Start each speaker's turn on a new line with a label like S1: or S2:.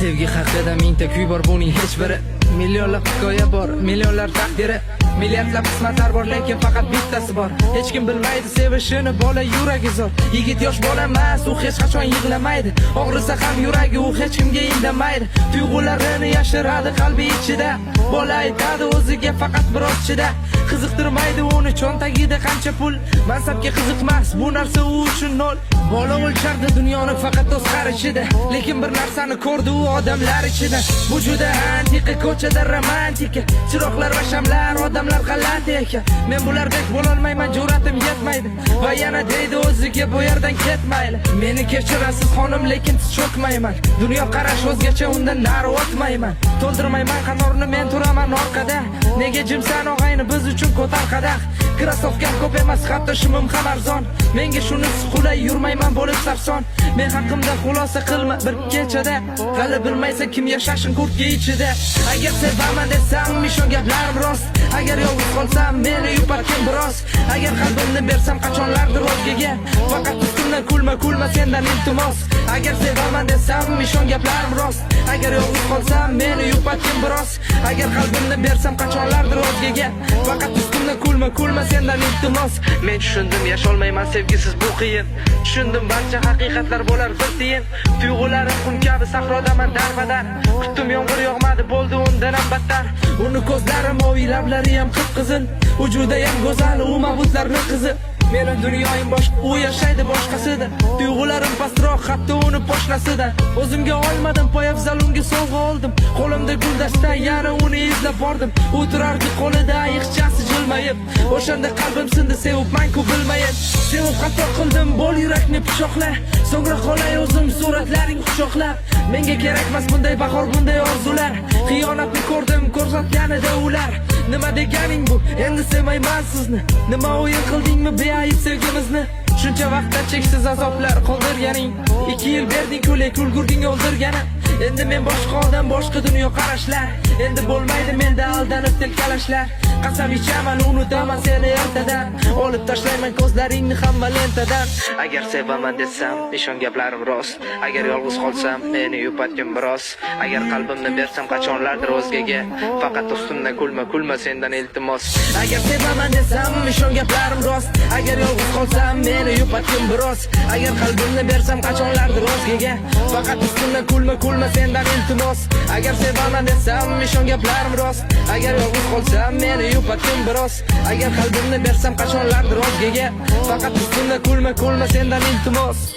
S1: Sevgi haqida mingta kuy bor, buning hech biri. Millionlab hikoya bor, millionlar taqdiri. Milliardlab qismatlar bor, lekin faqat bittasi bor. Hech kim bilmaydi sevishini, bola yuragi zor. Yigit yosh bola emas, u hech qachon yig'lamaydi. Og'risa ham yuragi, u hech kimga indamaydi. Tuyg'ularini yashiradi qalbi ichida. Bola aytadi o'ziga, faqat biroz chida. Qiziqtirmaydi uni cho'ntagida qancha pul. Mansabga qiziqmas, bu narsa u uchun nol. Bola o'lchardi dunyoni faqat o'z qarichida. Lekin bir narsani ko'rdi u odamlar ichida. Bu juda antiqa, ko'chada romantika. Chiroqlar va shamlar, odamlar g'alati ekan. Men bulardek bo'lolmayman, jur'atim yetmaydi. Va yana deydi o'ziga, bu yerdan ketmayli. Meni kechirasiz, xonim, lekin tiz cho'kmayman. Dunyo qarash o'zgacha, undan nari o'tmayman. To'ldirmayman qatorni, men turaman orqada. Nega jimsan, og'ayni, biz uchun ko'tar qadah. Krossovkam ko'p emas, hatto shimim ham arzon. Menga shunisi qulay, yurmayman bo'lib sarson. Men haqimda xulosa qilma bir kechada. Hali bilmaysan kim yashashin kurtka ichida. Agar sevaman desam, ishon, gaplarim rost. Agar yolg'iz qolsam, meni yupatgin biroz. Agar qalbimni bersam qachonlardir o'zgaga, faqat ustimdan kulma, kulma, sendan iltimos. Agar sevaman desam, ishon, gaplarim rost. Agar yolg'iz qolsam, meni yupatgin biroz. Agar qalbimni bersam qachonlardir o'zgaga, faqat ustimdan kulma, kulma, sendan iltimos. Men tushundim, yasholmayman sevgisiz, bu qiyin. Tushundim, barcha haqiqatlar bo'lar bir tiyin. Tuyg'ularim qum kabi, sahrodaman darbadar. Kutdim, yomg'ir yog'madi, bo'ldi undan ham battar. Uni ko'zlari moviy, lablari ham qip-qizil. U judayam go'zal, u mabutlarni qizi. Meni dunyoyim boshqa, u yashaydi boshqasida. Tuyg'ularim pastroq hatto uni poshnasidan. O'zimga olmadim poyabzal, unga sovg'a oldim. Qo'limda guldasta, yana uni izlab bordim. U turardi qo'lida ayiqchasi jilmayib. O'shanda qalbim sindi, sevibman-ku bilmayib. Sevib xato qildim, bo'l yurakni pichoqla. So'ngra qolay o'zim suratlaring quchoqlab. Menga kerakmas bunday bahor, bunday orzular. Xiyonatni ko'rdim ko'rsatganida ular. Nima deganing bu? Endi sevmayman sizni. Nima, o'yin qildingmi beayb sevgimizni? Shuncha vaqtda cheksiz azoblar qoldirganing. 2 yil berding, lekin ulgurding o'ldirgani. Endi men boshqa odam, boshqa dunyo qarashlar. Endi bo'lmaydi menda aldanib tilkalashlar. Qasam ichaman, unutaman seni ertadan. Olib tashlayman ko'zlaringni hamma lentadan. Agar sevaman desam, ishon, gaplarim rost. Agar yolg'iz qolsam, meni yupatgin biroz. Agar qalbimni bersam qachonlardir o'zgaga, faqat ustimdan kulma, kulma, sendan iltimos. Agar sevaman desam, ishon, gaplarim rost. Agar yolg'iz qolsam, meni yupatgin biroz. Agar qalbimni bersam qachonlardir o'zgaga, faqat ustimdan kulma, kulma, sendan iltimos. Agar sevaman desam, ishon, gaplarim rost. Agar yolg'iz qolsam, meni yupatgin biroz. Agar qalbimni bersam qachonlardir o'zgaga, faqat ustimdan kulma, kulma, sendan iltimos.